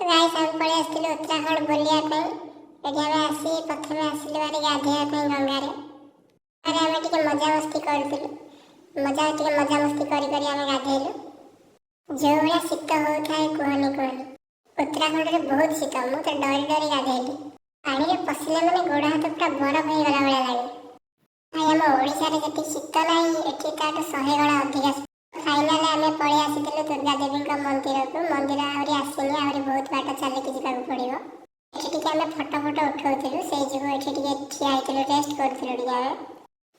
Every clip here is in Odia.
ତ ଗାଇସ୍, ଆମେ ପଳେଇ ଆସିଥିଲୁ ଉତ୍ତରାଖଣ୍ଡ ବୁଲିବା ପାଇଁ। ଏଠି ଆମେ ଆସି ପ୍ରଥମେ ଆସିଲୁ ଭାରି ଗାଧେଇବା ପାଇଁ ଗଙ୍ଗାରେ। ଗଙ୍ଗାରେ ଆମେ ଟିକେ ମଜାମସ୍ତି କରୁଥିଲୁ। ଟିକେ ମଜାମସ୍ତି କରି କରି ଆମେ ଗାଧେଇଲୁ। ଯେଉଁ ଭଳିଆ ଶୀତ ହଉଥାଏ, କୁହନି କୁହନି। ଉତ୍ତରାଖଣ୍ଡରେ ବହୁତ ଶୀତ। ମୁଁ ତ ଡରି ଡରି ଗାଧେଇଲି। ପାଣିରେ ପଶିଲେ ମାନେ ଗୋଡ଼ ହାତ ପୁରା ବରଫ ହେଇଗଲା ଭଳିଆ ଲାଗେ। ଭାଇ, ଆମ ଓଡ଼ିଶାରେ ଯେତିକି ଶୀତ ନାହିଁ, ଏଠି ତାଠୁ 100 ଗୁଣା ଅଧିକା। ଫାଇନାଲି ଆମେ ପଳେଇ ଆସିଥିଲୁ ଦୁର୍ଗା ଦେବୀଙ୍କ ମନ୍ଦିରକୁ। ମନ୍ଦିର ଆହୁରି ଆସିନି, ଆହୁରି ବହୁତ ବାଟ ଚାଲିକି ଯିବାକୁ ପଡ଼ିବ। ଏଠି ଟିକେ ଆମେ ଫଟୋ ଫଟୋ ଉଠଉଥିଲୁ, ସେଇ ଯୋଗୁଁ ଏଠି ଟିକେ ଠିଆ ହେଇଥିଲୁ, ରେଷ୍ଟ କରୁଥିଲୁ ଟିକେ। ଆମେ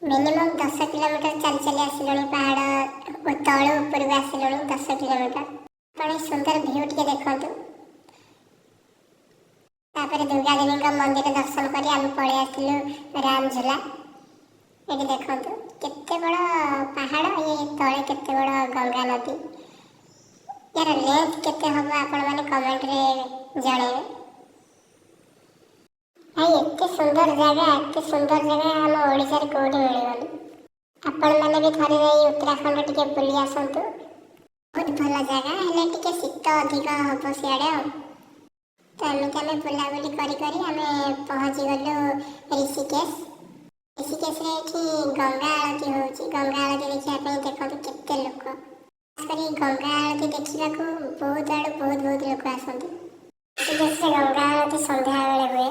ମିନିମମ୍ 10 କିଲୋମିଟର ଚାଲି ଚାଲି ଆସିଲୁଣି। ପାହାଡ଼ ତଳୁ ଉପରକୁ ଆସିଲୁଣି 10 କିଲୋମିଟର। ଆପଣ ଏଇ ସୁନ୍ଦର ଭିଉ ଟିକେ ଦେଖନ୍ତୁ। ତାପରେ ଦୁର୍ଗା ଦେବୀଙ୍କ ମନ୍ଦିର ଦର୍ଶନ କରି ଆମେ ପଳେଇ ଆସିଲୁ ରାମଝୁଲା। ଏଠି ଦେଖନ୍ତୁ କେତେ ବଡ଼ ପାହାଡ଼, ଇଏ ତଳେ କେତେ ବଡ଼ ଗଙ୍ଗା ନଦୀ। ୟାର ଲେନ୍ଥ କେତେ ହବ, ଆପଣମାନେ କମେଣ୍ଟରେ ଜଣେଇବେ। ଭାଇ, ଏତେ ସୁନ୍ଦର ଜାଗା, ଏତେ ସୁନ୍ଦର ଜାଗା ଆମ ଓଡ଼ିଶାରେ କୋଉଠି ମିଳିବନି। ଆପଣମାନେ ବି ଥରେ ଯାଇ ଉତ୍ତରାଖଣ୍ଡ ଟିକେ ବୁଲି ଆସନ୍ତୁ। ବହୁତ ଭଲ ଜାଗା, ହେଲେ ଟିକେ ଶୀତ ଅଧିକ ହବ ସିଆଡ଼େ। ଆଉ ତ ଏମିତି ଆମେ ବୁଲାବୁଲି କରି କରି ଆମେ ପହଞ୍ଚିଗଲୁ ଋଷିକେଶ। ଋଷିକେଶରେ ଏଠି ଗଙ୍ଗା ଆଳତୀ ହେଉଛି। ଗଙ୍ଗା ଆଳତୀ ଦେଖିବା ପାଇଁ ଦେଖନ୍ତୁ କେତେ ଲୋକ। ଖାସ କରି ଗଙ୍ଗା ଆଳତୀ ଦେଖିବାକୁ ବହୁତ ଆଡ଼ୁ ବହୁତ ବହୁତ ଲୋକ ଆସନ୍ତି। ଋଷିକେଶରେ ଗଙ୍ଗା ଆଳତୀ ସନ୍ଧ୍ୟାବେଳେ ହୁଏ।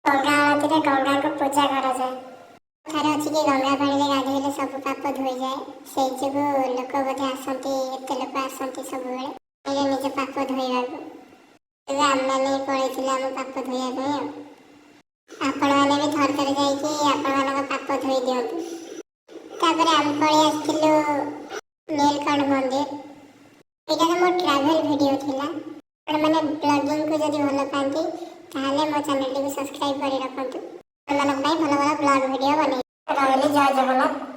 ଗଙ୍ଗା ଆଳତୀରେ ଗଙ୍ଗାଙ୍କୁ ପୂଜା କରାଯାଏ। କଥାରେ ଅଛି କି ଗଙ୍ଗା ପାଣିରେ ଗାଧେଇଲେ ସବୁ ପାପ ଧୋଇଯାଏ। ସେଇ ଯୋଗୁଁ ଲୋକ ବୋଧେ ଆସନ୍ତି, ଏତେ ଲୋକ ଆସନ୍ତି ସବୁବେଳେ ପାଣିରେ ନିଜ ପାପ ଧୋଇବାକୁ। ଏବେ ଆମେମାନେ ବି ପଳେଇଥିଲୁ ଆମ ପାପ ଧୋଇବା ପାଇଁ। ଆଉ ଆପଣମାନେ ବି ଥରେ ଥରେ ଯାଇକି ଆପଣମାନଙ୍କ ପାପ ଧୋଇ ଦିଅନ୍ତୁ। ତାପରେ ଆମେ ପଳେଇ ଆସିଥିଲୁ ନୀଳକଣ୍ଠ ମନ୍ଦିର। ଏଇଟା ତ ମୋ ଟ୍ରାଭେଲ୍ ଭିଡ଼ିଓ ଥିଲା। ଆପଣମାନେ ବ୍ଲଗିଂକୁ ଯଦି ଭଲ ପାଆନ୍ତି, ତାହେଲେ ମୋ ଚ୍ୟାନେଲଟିକୁ ସବସ୍କ୍ରାଇବ୍ କରି ରଖନ୍ତୁ। ଆପଣମାନଙ୍କ ପାଇଁ ଭଲ ଭଲ ବ୍ଲଗ୍ ଭିଡ଼ିଓ ବନେଇବି। ରହିଲି, ଜୟ ଜଗନ୍ନାଥ।